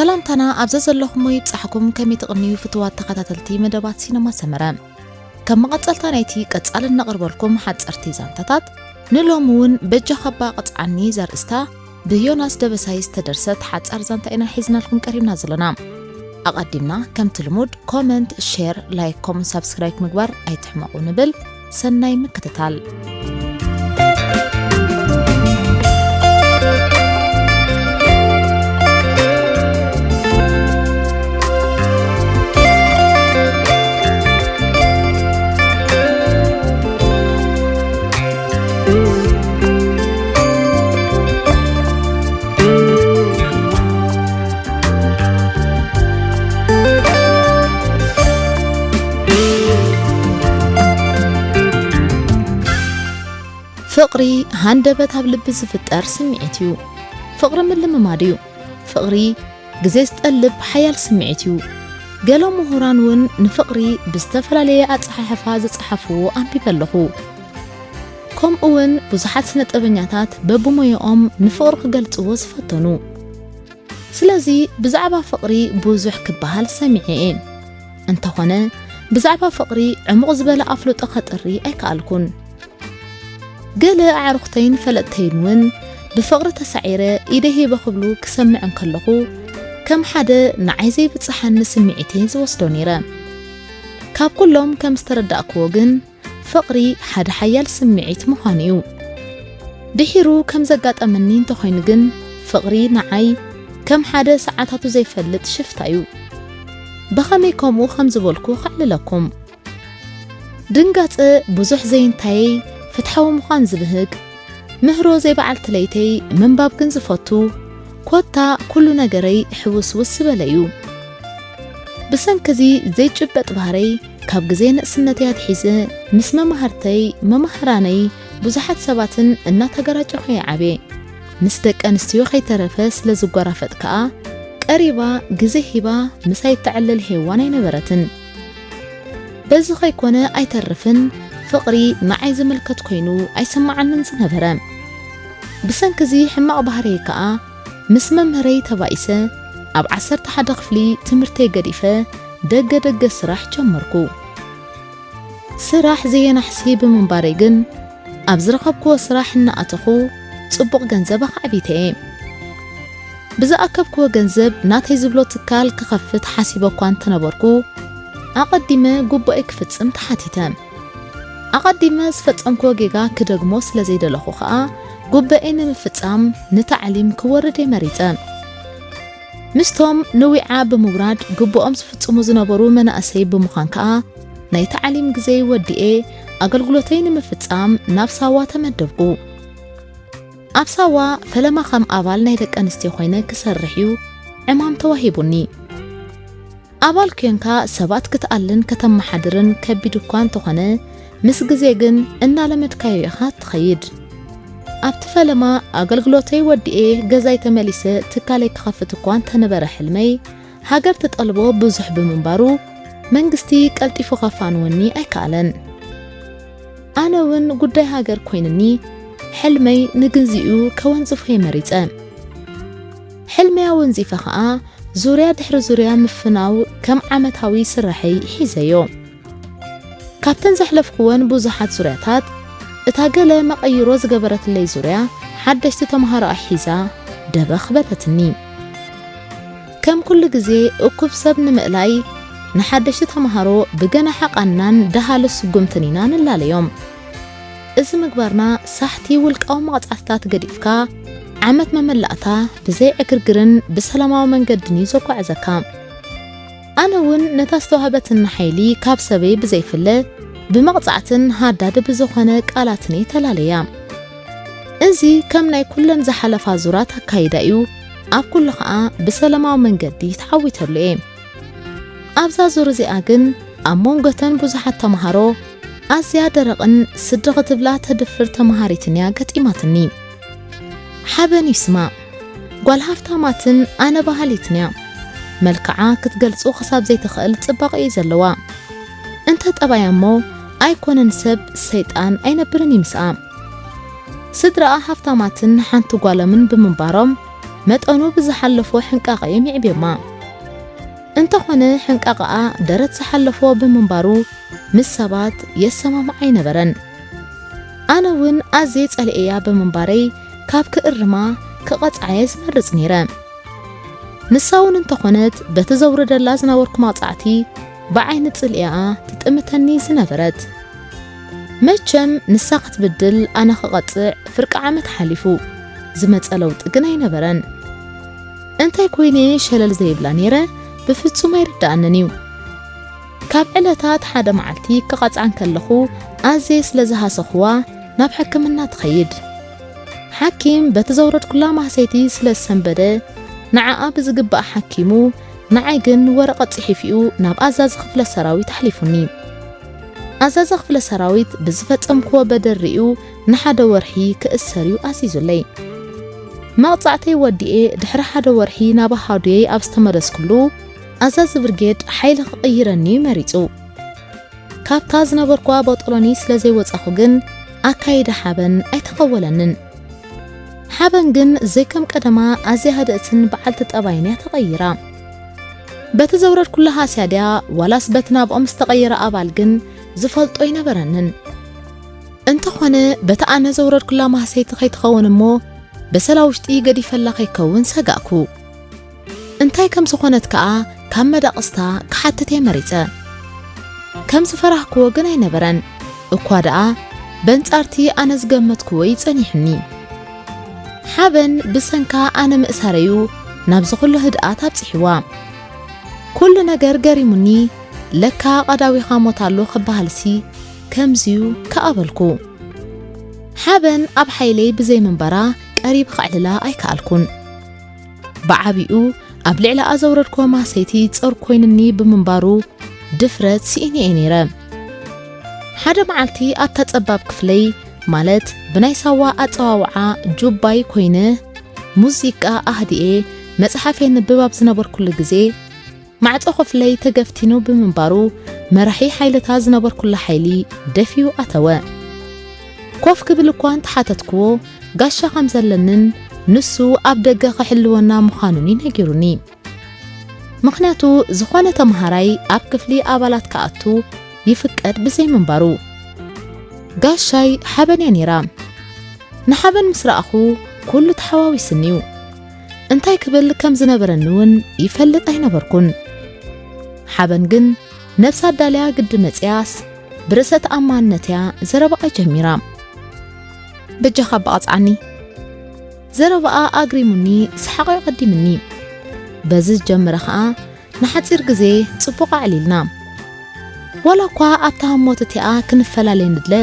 ሰላምታና ኣብ ዘዘለኹሞ ይብጻሕኩም። ከመይ ትቕንዩ ፍትዋት ተኸታተልቲ መደባት ሲነማ ሰመረ? ከም መቐጸልታ ናይቲ ቀጻሊ እነቕርበልኩም ሓጸርቲ ዛንታታት፣ ንሎሚ እውን በጃኻ እባ ቅጽዓኒ ዘርእስታ ብዮናስ ደበሳይ ዝተደርሰት ሓጻር ዛንታ ኢና ሒዝናልኩም ቀሪብና ዘለና። ኣቐዲምና ከምቲ ልሙድ ኮመንት፣ ሼር፣ ላይክ፣ ኮመንት፣ ሳብስክራይብ ምግባር ኣይትሕመቑ ንብል። ሰናይ ምክትታል። ፍቕሪ ሃንደበት ኣብ ልቢ ዝፍጠር ስምዒት እዩ። ፍቕሪ ምልምማድ እዩ። ፍቕሪ ግዜ ዝጠልብ ሓያል ስምዒት እዩ። ገለ ምሁራን እውን ንፍቕሪ ብዝተፈላለየ ኣጸሓሕፋ ዝጸሓፍዎ ኣንቢበ ኣለኹ። ከምኡ እውን ብዙሓት ስነ ጥበበኛታት በብሞያኦም ንፍቕሪ ክገልጽዎ ዝፈተኑ። ስለዚ ብዛዕባ ፍቕሪ ብዙሕ ክበሃል ሰሚዐ እየ። እንተኾነ ብዛዕባ ፍቕሪ ዕሙቕ ዝበለ ኣፍልጦ ከጥሪ ኣይከኣልኩን። ገለ ኣዕሩኽተይን ፈለጥተይን እውን ብፍቕሪ ተሳዒረ ኢደ ሂበ ክብሉ ክሰምዕ እንከለኹ፣ ከም ሓደ ንዓይ ዘይብጽሓኒ ስምዒት እየ ዝወስዶ ነይረ። ካብ ኩሎም ከም ዝተረዳእክዎ ግን፣ ፍቕሪ ሓደ ሓያል ስምዒት ምዃኑ እዩ። ድሒሩ ከም ዘጋጠመኒ እንተኾይኑ ግን፣ ፍቕሪ ንዓይ ከም ሓደ ሰዓታቱ ዘይፈልጥ ሽፍታ እዩ። ብኸመይ ከምኡ ከም ዝበልኩ ከዕልለኩም። ድንጋጸ ብዙሕ ዘይንታየይ፣ ፍትሓዊ ምዃን ዝብህግ፣ ምህሮ ዘይበዓልቲ ለይተይ፣ ምንባብ ግን ዝፈቱ፣ ኮታ ኩሉ ነገረይ ሕውስውስ ዝበለ እዩ። ብሰንኪ እዚ ዘይጭበጥ ባህረይ፣ ካብ ግዜ ንእስነተይ ኣትሒዘ ምስ መማህርተይ፣ መማህራነይ፣ ብዙሓት ሰባትን እናተገራጨኹ እየ ዓብየ። ምስ ደቂ ኣንስትዮ ከይተረፈ ስለ ዝጓራፈጥ ከኣ፣ ቀሪባ ግዜ ሂባ ምሳይ እተዕልል ሄዋን ኣይነበረትን። በዚ ከይኮነ ኣይተርፍን፣ ፍቕሪ ንዓይ ዝምልከት ኮይኑ ኣይስምዓንን ዝነበረ። ብሰንኪ እዚ ሕማቕ ባህረይ ከኣ፣ ምስ መምህረይ ተባኢሰ፣ ኣብ ዓሰርተ ሓደ ክፍሊ ትምህርተይ ገዲፈ፣ ደገ ደገ ስራሕ ጀመርኩ። ስራሕ ዘየናሕሲ ብምንባረይ ግን፣ ኣብ ዝረኸብክዎ ስራሕ እናኣተኹ ጽቡቕ ገንዘብ ኣኻዕቢተ እየ። ብዝኣከብክዎ ገንዘብ ናተይ ዝብሎ ትካል ክኸፍት ሓሲበ እኳ እንተነበርኩ፣ ኣቐዲመ ጉቦኣይ ክፍጽም ተሓቲተ። ኣቐዲመ ዝፈጸምክዎ ጌጋ ክደግሞ ስለ ዘይደለኹ ኸኣ፣ ጉቦኣይ ንምፍጻም ንታዕሊም ክወርድ እየ መሪጸ። ምስቶም ንዊዓ ብምውራድ ግቡኦም ዝፍጽሙ ዝነበሩ መናእሰይ ብምዃን ከኣ፣ ናይ ታዕሊም ግዜይ ወዲኤ ኣገልግሎተይ ንምፍጻም ናብ ሳዋ ተመደብኩ። ኣብ ሳዋ ፈለማ ከም ኣባል ናይ ደቂ ኣንስትዮ ኮይነ ክሰርሕ እዩ ዕማም ተዋሂቡኒ። ኣባል ኴንካ ሰባት ክትኣልን ከተመሓድርን ከቢድ እኳ እንተኾነ፣ ምስ ግዜ ግን እናለመድካዮ ኢኻ ትኸይድ። ኣብቲ ፈለማ ኣገልግሎተይ ወዲኤ ገዛይ ተመሊሰ ትካለይ ክኸፍት እኳ እንተነበረ ሕልመይ፣ ሃገር ትጠልቦ ብዙሕ ብምንባሩ፣ መንግስቲ ቀልጢፉ ከፋንወኒ ኣይከኣለን። ኣነ እውን ጉዳይ ሃገር ኮይንኒ፣ ሕልመይ ንግዜኡ ከወንዝፎ እየ መሪጸ። ሕልመይ ኣወንዚፈ ኸኣ፣ ዙርያ ድሕሪ ዙርያ ምፍናው ከም ዓመታዊ ስራሐይ ሒዘዮ። ካብተን ዘሕለፍኩወን ብዙሓት ዙርያታት፣ እታ ገለ መቐይሮ ዝገበረትለይ ዙርያ፣ ሓደሽቲ ተምሃሮ ኣሒዛ ደበኽ በለትኒ። ከም ኩሉ ግዜ እኩብ ሰብ ንምእላይ፣ ንሓደሽቲ ተምሃሮ ብገናሒ ቃናን ደሃሊ ስጉምትን ኢና ንላለዮም። እዚ ምግባርና ሳሕቲ ውልቃዊ መቕጻዕትታት ገዲፍካ፣ ዓመት መመላእታ ብዘይ ዕግርግርን ብሰላማዊ መንገድን እዩ ዘጓዕዘካ። ኣነ እውን ነታ ዝተዋህበትኒ ሓይሊ ካብ ሰበይ ብዘይፍለ፣ ብመቕጻዕትን ሃዳዲ ብዝኾነ ቃላትን እየ ተላለያ። እዚ ከም ናይ ኩለን ዝሓለፋ ዙራት ኣካይዳ እዩ፣ ኣብ ኩሉ ኸኣ ብሰላማዊ መንገዲ ተዓዊተሉ እየ። ኣብዛ ዙር እዚኣ ግን ኣብ መንጎተን ብዙሓት ተምሃሮ ኣዝያ ደረቕን ስዲ ክትብላ ተድፍር ተምሃሪትን እያ ገጢማትኒ። ሓበን ይስማዕ፣ ጓል ሃፍታማትን ኣነ በሃሊትን እያ። መልክዓ ክትገልጾ ክሳብ ዘይትኽእል ጽባቐ እዩ ዘለዋ። እንተ ጠባያ እሞ ኣይኮነን ሰብ ሰይጣን ኣይነብርን እዩ ምስኣ። ስድራኣ ሃፍታማትን ሓንቲ ጓሎምን ብምንባሮም፣ መጠኑ ብዝሓለፎ ሕንቃቐ እዮም የዕብዮማ። እንተኾነ ሕንቃቐኣ ደረት ዝሓለፎ ብምንባሩ ምስ ሰባት የሰማምዓ ኣይነበረን። ኣነ እውን ኣዝየ ጸሊኤያ ብምንባረይ ካብ ክእርማ ክቐጽዓየ ዝመርጽ ነይረ። ንሳ እውን እንተኾነት በቲ ዘውርደላ ዝነበርኩ መቕጻዕቲ ብዓይኒ ጽልኢኣ ትጥምተኒ ዝነበረት። መቸም ንሳ ክትብድል ኣነ ክቐጽዕ ፍርቂ ዓመት ሓሊፉ። ዝመጸ ለውጢ ግን ኣይነበረን። እንታይ ኮይነ ሸለል ዘይብላ ነይረ ብፍጹም ኣይርድኣንን እዩ። ካብ ዕለታት ሓደ መዓልቲ ክቐጽዓ እንከለኹ ኣዝየ ስለ ዝሃሰኽዋ ናብ ሕክምና ትኸይድ። ሓኪም በቲ ዘውረድኩላ ማህሰይቲ ስለ ዝሰንበደ ንዓኣ ብዝግባእ ሓኪሙ ንዓይ ግን ወረቐት ጽሒፉ ናብ ኣዛዚ ክፍለ ሰራዊት ኣሕሊፉኒ። ኣዛዚ ክፍለ ሰራዊት ብዝፈጸምክዎ በደል ርእዩ ንሓደ ወርሒ ክእሰር እዩ ኣዚዙለይ። መቕጻዕተይ ወዲኤ ድሕሪ ሓደ ወርሒ ናብ ኣሃዱየይ ኣብ ዝተመለስኩሉ ኣዛዚ ብርጌድ ሓይሊ ክቕይረኒ እዩ መሪጹ። ካብታ ዝነበርኩዋ ቦጦሎኒ ስለ ዘይወጻኹ ግን ኣካይዳ ሓበን ኣይተኸወለንን። ሓበን ግን ዘይከም ቀደማ ኣዝያ ህድእትን በዓልቲ ጠባይን እያ ተቐይራ። በቲ ዘውረድኩላ ሃስያ ድያ ዋላስ በቲ ናብኦም ዝተቐየረ ኣባል ግን ዝፈልጦ ኣይነበረንን። እንተኾነ በቲ ኣነ ዘውረድኩላ ማህሰይቲ ከይትኸውን እሞ በሰላ ውሽጢ ገዲፈላ ከይከውን ሰጋእኩ። እንታይ ከም ዝኾነት ከኣ ካብ መዳቕስታ ክሓትት እየ መሪጸ። ከም ዝፈራህክዎ ግን ኣይነበረን። እኳ ደኣ በንጻርቲ ኣነ ዝገመትክዎ እዩ ጸኒሑኒ። ሓበን ብሰንካ ኣነ ምእሳረዩ ናብዚ ኩሉ ህድኣት ኣብጺሕዋ። ኩሉ ነገር ገሪሙኒ። ለካ ቀዳዊኻ ሞት ኣሎ ክበሃልሲ ከምዚዩ ከኣበልኩ። ሓበን ኣብ ሓይለይ ብዘይምንባራ ቀሪብ ከዕልላ ኣይከኣልኩን። ብዓቢኡ ኣብ ልዕሊኣ ዘውረድክዎ ማህሰይቲ ጾር ኮይኑኒ ብምንባሩ ድፍረት ስኢነ እየ ነይረ። ሓደ መዓልቲ ኣብታ ጸባብ ክፍለይ ማለት ብናይ ሳዋ ኣጸዋውዓ ጁባይ ኮይነ ሙዚቃ ኣህዲኤ መጽሓፍ የንብብ ኣብ ዝነበርኩሉ ግዜ ማዕጾ ክፍለይ ተገፍቲኑ ብምንባሩ መራሒ ሓይልታት ዝነበርኩሉ ሓይሊ ደፊኡ ኣተወ። ኮፍ ክብል እኳ እንተሓተትክዎ ጋሻ ከም ዘለንን ንሱ ኣብ ደገ ክሕልወና ምዃኑን እዩ ነጊሩኒ። ምኽንያቱ ዝኾነ ተምሃራይ ኣብ ክፍሊ ኣባላት ክኣቱ ይፍቀድ ብዘይምንባሩ። ጋሻይ ሓበን እያ ነይራ። ንሓበን ምስ ረኣኹ ኩሉ ተሓዋዊስኒ እዩ። እንታይ ክብል ከም ዝነበረኒ እውን ይፈልጥ ኣይነበርኩን። ሓበን ግን ነብሳ ኣዳልያ ግዲ መጽያስ ብርእሰ ተኣማንነት እያ ዘረባኣ ጀሚራ። በጃኻ ኣባቕጽዓኒ። ዘረባኣ ኣግሪሙኒ ሰሓቕ እዩ ቀዲምኒ። በዚ ዝጀመረ ኸኣ ንሓጺር ግዜ ጽቡቕ ኣዕሊልና። ዋላ እኳ ኣብታ ህሞት እቲኣ ክንፈላለይ ንድለ፣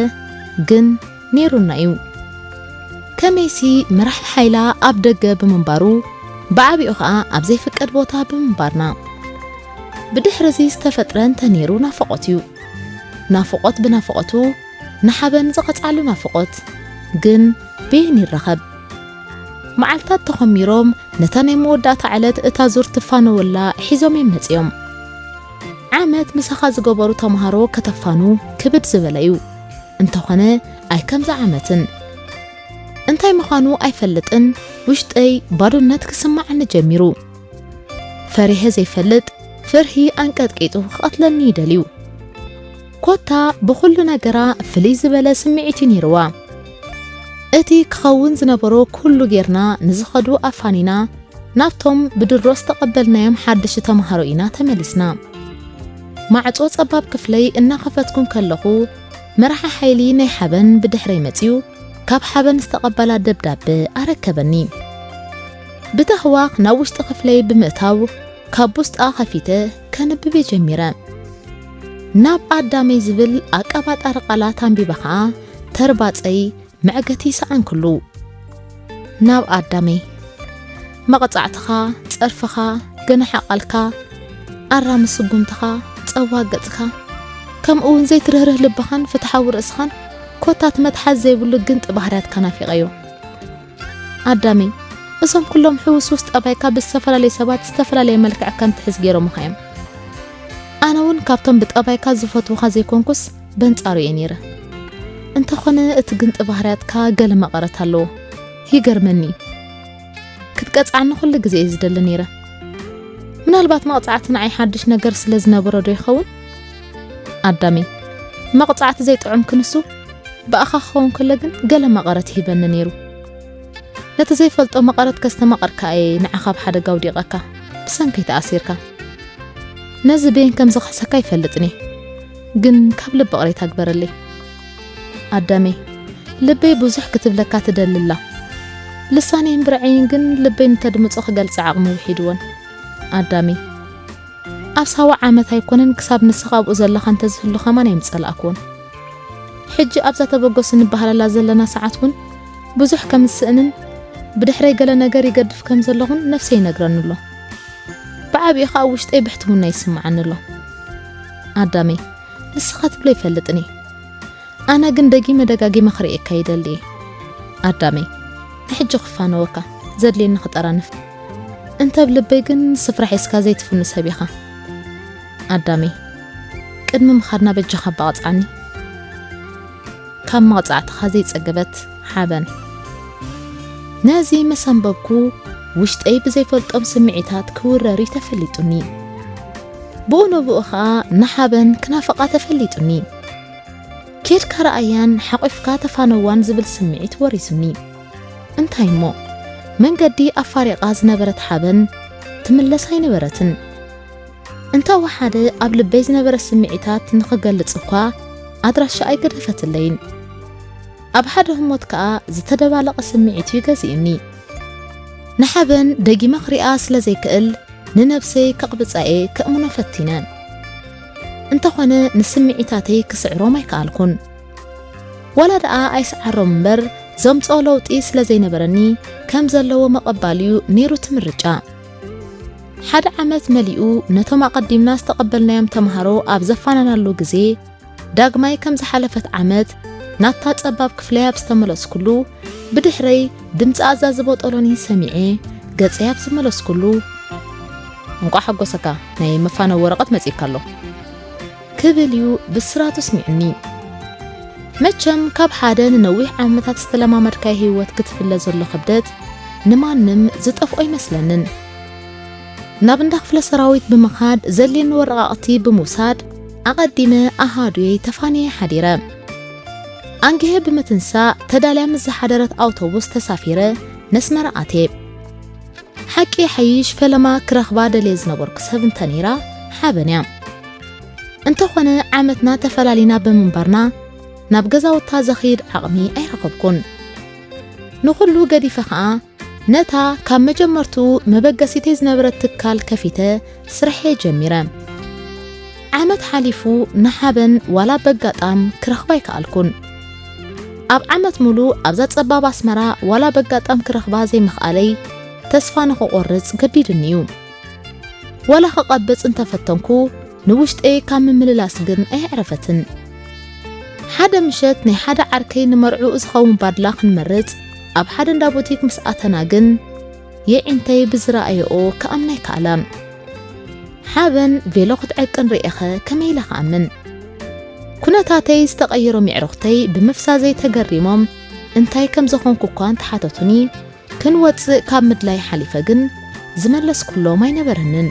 ግን ነይሩና እዩ። ከመይሲ መራሒ ሓይላ ኣብ ደገ ብምንባሩ፣ ብዓቢኡ ኸኣ ኣብ ዘይፍቀድ ቦታ ብምንባርና። ብድሕሪ እዚ ዝተፈጥረ እንተነይሩ ናፍቖት እዩ። ናፍቖት ብናፍቖቱ ንሓበን ዝቐጽዓሉ ናፍቖት ግን በየን ይረኸብ? መዓልታት ተኾሚሮም ነታ ናይ መወዳእታ ዕለት እታ ዙር ትፋነወላ ሒዞም እዮም መጺኦም። ዓመት ምሳኻ ዝገበሩ ተምሃሮ ከተፋኑ ክብድ ዝበለ እዩ። እንተኾነ ኣይከም ዝዓመትን። እንታይ ምዃኑ ኣይፈልጥን፣ ውሽጠይ ባዶነት ክስምዓኒ ጀሚሩ። ፈሪሐ ዘይፈልጥ ፍርሂ ኣንቀጥቂጡ ክቐትለኒ ይደልዩ። ኮታ ብኹሉ ነገራ ፍልይ ዝበለ ስምዒት እዩ ነይርዋ። እቲ ክኸውን ዝነበሮ ኩሉ ጌርና ንዝኸዱ ኣፋኒና ናብቶም ብድሮ ዝተቐበልናዮም ሓደሽቲ ተምሃሮ ኢና ተመሊስና። ማዕጾ ጸባብ ክፍለይ እናኸፈትኩ እንከለኹ መራሒ ሓይሊ ናይ ሓበን ብድሕረይ መጺኡ ካብ ሓበን ዝተቐበላ ደብዳበ ኣረከበኒ። ብታህዋኽ ናብ ውሽጢ ክፍለይ ብምእታው ካብ ውስጣ ከፊተ ከንብብ እየ ጀሚረ። ናብ ኣዳመይ ዝብል ኣቀባጣሪ ቃላት ኣንቢበ ኸኣ ተርባጸይ መዕገቲ ሰኣንክሉ። ናብ ኣዳመይ፣ መቐጻዕትኻ፣ ጸርፍኻ፣ ገናሒ ቃልካ፣ ኣራሚ ስጉምትኻ፣ ጸዋግ ገጽካ፣ ከምኡ እውን ዘይትርህርህ ልብኻን ፍትሓዊ ርእስኻን ኮታት መትሓዚ ዘይብሉ ግንጢ ባህርያትካ ናፊቐዮ። ኣዳመይ፣ እዞም ኩሎም ሕውስውስ ጠባይካ ብዝተፈላለዩ ሰባት ዝተፈላለየ መልክዕ ከም ትሕዝ ገይሮምኻ እዮም። ኣነ እውን ካብቶም ብጠባይካ ዝፈትዉኻ ዘይኮንኩስ በንጻሩ እየ ነይረ። እንተኾነ እቲ ግንጢ ባህርያትካ ገለ መቐረት ኣለዎ። ይገርመኒ። ክትቀጽዓኒ ኩሉ ግዜ እየ ዝደሊ ነይረ። ምናልባት መቕጻዕቲ ንዓይ ሓድሽ ነገር ስለ ዝነበሮ ዶ ይኸውን? ኣዳመይ፣ መቕጻዕቲ ዘይጥዑም ክንሱ፣ ብኣኻ ክኸውን ከሎ ግን ገለ መቐረት ይህበኒ ነይሩ። ነቲ ዘይፈልጦ መቐረት ከስተማቐርካ እየ ንዓኻ ኣብ ሓደጋ ኣውዲቐካ፣ ብሰንከይ ተኣሲርካ። ነዚ በየን ከም ዝኸሰካ ይፈልጥኒ፣ ግን ካብ ልቢ ቅሬታ ግበረለይ። ኣዳመይ፣ ልበይ ብዙሕ ክትብለካ ትደልላ። ልሳነይን ብርዐይን ግን ልበይ እንተድምጾ ክገልጻ ዓቕሚ ውሒድወን። ኣዳመይ፣ ኣብ ሳዋ ዓመት ኣይኮነን ክሳብ ንስኻ ኣብኡ ዘለኻ እንተዝህሉ ከማን ኣይምጸላእክዎን። ሕጂ ኣብዛ ተበገሱ ንበሃለላ ዘለና ሰዓት እውን ብዙሕ ከም ዝስእንን ብድሕረይ ገለ ነገር ይገድፍ ከም ዘለኹን ነፍሰይ ይነግረኒ ኣሎ። ብዓቢኡ ኸኣ ውሽጠይ ብሕትውና ይስምዓኒ ኣሎ። ኣዳመይ፣ ንስኻ ትብሎ ይፈልጥን እየ። ኣነ ግን ደጊመ ደጋጊመ ክርእየካ ይደሊ እየ። ኣዳመይ፣ ንሕጂ ክፋነወካ፣ ዘድልየኒ ክጠራንፍ። እንተ ኣብ ልበይ ግን ስፍራ ሒዝካ ዘይትፍኑ ሰብ ኢኻ። ኣዳመይ፣ ቅድሚ ምኻድና በጃኻ ኣባቕጽዓኒ። ካብ መቕጻዕትኻ ዘይጸገበት ሓበን። ነዚ መሰንበብኩ ውሽጠይ ብዘይፈልጦም ስምዒታት ክውረር እዩ ተፈሊጡኒ። ብኡ ንብኡ ኸኣ ንሓበን ክናፍቓ ተፈሊጡኒ። ኬድካ ረኣያን ሓቒፍካ ተፋነዋን ዝብል ስምዒት ወሪሱኒ። እንታይ እሞ፣ መንገዲ ኣፋሪቓ ዝነበረት ሓበን ትምለስ ኣይነበረትን። እንተ ወሓደ ኣብ ልበይ ዝነበረ ስምዒታት ንኽገልጽ እኳ ኣድራሻ ኣይገደፈትለይን። ኣብ ሓደ ህሞት ከኣ ዝተደባለቐ ስምዒት እዩ ገዚኡኒ። ንሓበን ደጊመ ክሪኣ ስለ ዘይክእል፣ ንነብሰይ ከቕብጻ እየ ከእምኖ ፈቲነ። እንተኾነ ንስምዒታተይ ክስዕሮም ኣይከኣልኩን። ዋላ ደኣ ኣይስዓሮም እምበር፣ ዘምጽኦ ለውጢ ስለ ዘይነበረኒ፣ ከም ዘለዎ ምቕባል'ዩ ነይሩ እቲ ምርጫ። ሓደ ዓመት መሊኡ ነቶም ኣቐዲምና ዝተቐበልናዮም ተምሃሮ ኣብ ዘፋነናሉ ግዜ፣ ዳግማይ ከም ዝሓለፈት ዓመት ናብታ ጸባብ ክፍለይ ኣብ ዝተመለስኩሉ፣ ብድሕረይ ድምጺ ኣዛዚ ቦጦሎኒ ሰሚዐ፣ ገጸይ ኣብ ዝመለስኩሉ፣ "እንቋዕ ሓጎሰካ፣ ናይ መፋነዊ ወረቐት መጺእካ ኣሎ" ክብል እዩ ብስራቱ ስሚዕኒ። መቸም ካብ ሓደ ንነዊሕ ዓመታት ዝተለማመድካዮ ህይወት ክትፍለ ዘሎ ክብደት ንማንም ዝጠፍኦ ኣይመስለንን። ናብ እንዳ ክፍለ ሰራዊት ብምኻድ ዘድልየኒ ወረቓቕቲ ብምውሳድ ኣቐዲመ ኣሃዱየይ ተፋንየ ሓዲረ። ኣንጊሀ ብምትንሳእ ተዳልያ ምስ ዝሓደረት ኣውቶቡስ ተሳፊረ ነስመራ ኣትየ። ሓቂ ይሓይሽ ፈለማ ክረኽባ ደልየ ዝነበርኩ ሰብ እንተ ነይራ ሓበን እያ። እንተኾነ ዓመትና ተፈላሊና ብምንባርና ናብ ገዛውታ ዘኽይድ ዓቕሚ ኣይረኸብኩን። ንኹሉ ገዲፈ ኸኣ ነታ ካብ መጀመርትኡ መበገሲተይ ዝነበረት ትካል ከፊተ ስርሐይ ጀሚረ። ዓመት ሓሊፉ ንሓበን ዋላ በጋጣም ክረኽባ ኣይከኣልኩን። ኣብ ዓመት ሙሉእ ኣብዛ ጸባብ ኣስመራ ዋላ በጋጣም ክረኽባ ዘይምኽኣለይ ተስፋ ንኽቖርጽ ገዲዱኒ እዩ። ዋላ ክቐብጽ እንተፈተንኩ፣ ንውሽጠይ ካብ ምምልላስ ግን ኣየዕረፈትን። ሓደ ምሸት ናይ ሓደ ዓርከይ ንመርዕኡ ዝኸውን ባድላ ክንመርጽ ኣብ ሓደ እንዳ ቡቲክ ምስ ኣተና ግን፣ የዒንተይ ብዝረኣየኦ ክኣምና ኣይከኣላን። ሓበን ቬሎ ክትዕቅን ርእየኸ ከመይ ኢለ ክኣምን? ኩነታተይ ዝተቐየሮም የዕሩኽተይ ብምፍሳዘይ ተገሪሞም፣ እንታይ ከም ዝኾንኩ እኳ እንተሓተቱኒ፣ ክንወጽእ ካብ ምድላይ ሓሊፈ ግን ዝመለስኩሎም ኣይነበረንን።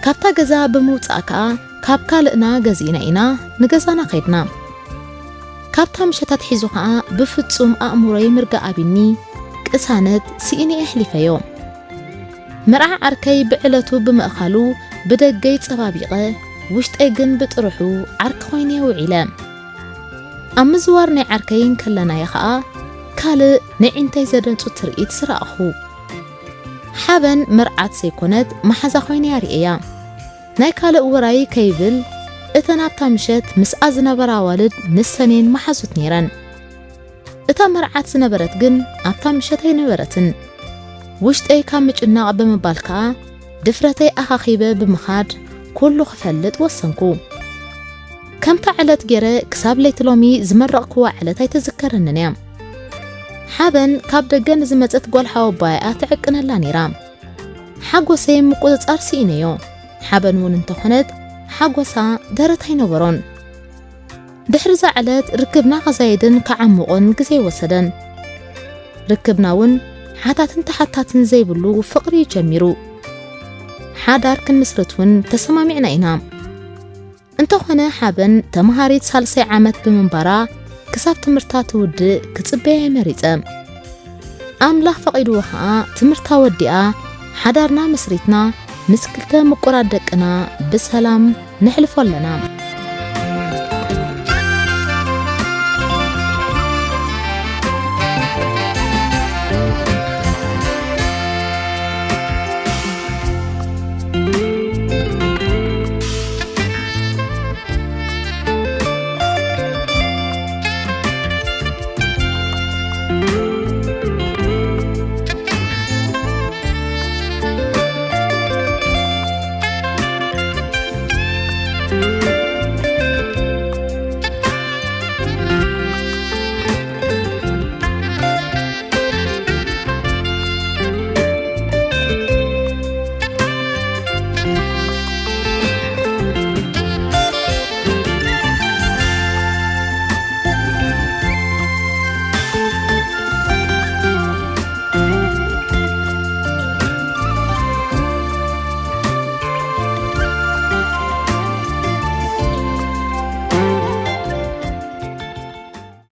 ካብታ ገዛ ብምውጻእ ከኣ ካብ ካልእና ገዚእና ኢና ንገዛና ከይድና። ካብታ ምሸት ኣትሒዙ ከኣ ብፍጹም ኣእምሮይ ምርጋእ ኣቢኒ፣ ቅሳነት ስኢነ እየ ኣሕሊፈዮ። መርዓ ዓርከይ ብዕለቱ ብምእኻሉ ብደገይ ጸባቢቐ፣ ውሽጠይ ግን ብጥርሑ ዓርኪ ኮይነዮ ውዒለ። ኣብ ምዝዋር ናይ ዓርከይ እንከለናዮ ኸኣ፣ ካልእ ነዒንተይ ዘደንጹ ትርኢት ዝረኣኹ። ሓበን መርዓት ዘይኮነት መሓዛ ኮይነያ ርእየያ። ናይ ካልእ ውራይ ከይብል፣ እተን ኣብታ ምሸት ምስኣ ዝነበራ ኣዋልድ ንሰን እየን መሓዙት ነይረን። እታ መርዓት ዝነበረት ግን ኣብታ ምሸት ኣይነበረትን። ውሽጠይ ካብ ምጭናቕ ብምባል ከኣ፣ ድፍረተይ ኣኻኺበ ብምኻድ፣ ኩሉ ክፈልጥ ወሰንኩ። ከምታ ዕለት ገይረ ክሳብ ለይቲ ሎሚ ዝመረቕክዋ ዕለት ኣይትዝከረንን እያ። ሓበን ካብ ደገ ንዝመጸት ጓል ሓወቦኣ እያ ትዕቅነላ ነይራ። ሓጎሰይ ምቁጽጻር ስኢነዮ። ሓበን እውን እንተኾነት፣ ሓጎሳ ደረት ኣይነበሮን። ድሕሪ እዛ ዕለት ርክብና ከዛይድን ክዓምቖን ግዜ ወሰደን። ርክብና እውን ሓታትን ተሓታትን ዘይብሉ ፍቕሪ እዩ ጀሚሩ። ሓዳር ክንምስርት እውን ተሰማሚዕና ኢና። እንተኾነ ሓበን ተምሃሪት ሳልሳይ ዓመት ብምንባራ ክሳብ ትምህርታ ትውድእ ክጽበያ እየ መሪጸ። ኣምላኽ ፈቒድዎ ኸኣ ትምህርታ ወዲኣ ሓዳርና መስሪትና ምስ ክልተ ምቁራት ደቅና ብሰላም ነሕልፎ ኣለና።